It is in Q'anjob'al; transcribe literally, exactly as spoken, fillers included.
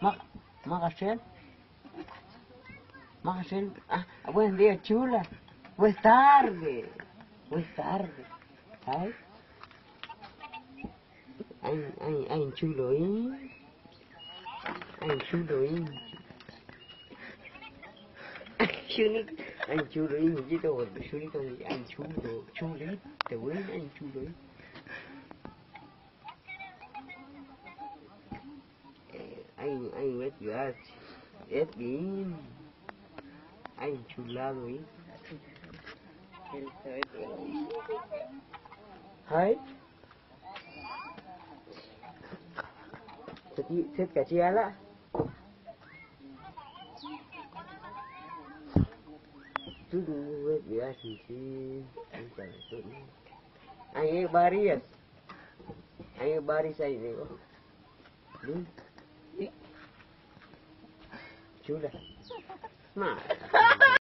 Mak, mak axel. Mak axel. Ah, buen día, chula. Buenas tardes. Buenas tardes. Ay. Ay, ay, ay, chulo, eh. Ay, chulo, eh. Chulo, ay, chulo, eh. Ay, chulo, chulo, ay, chulo, eh. Ay, ay, wet, wet. Wet, bien. Ay, chulado, eh. Ay. Tzet, tzet ka chi yala'. Tzet wet, wet, wet. Ay, eh, varias. Ay, varias ay, digo. Chula. Ma.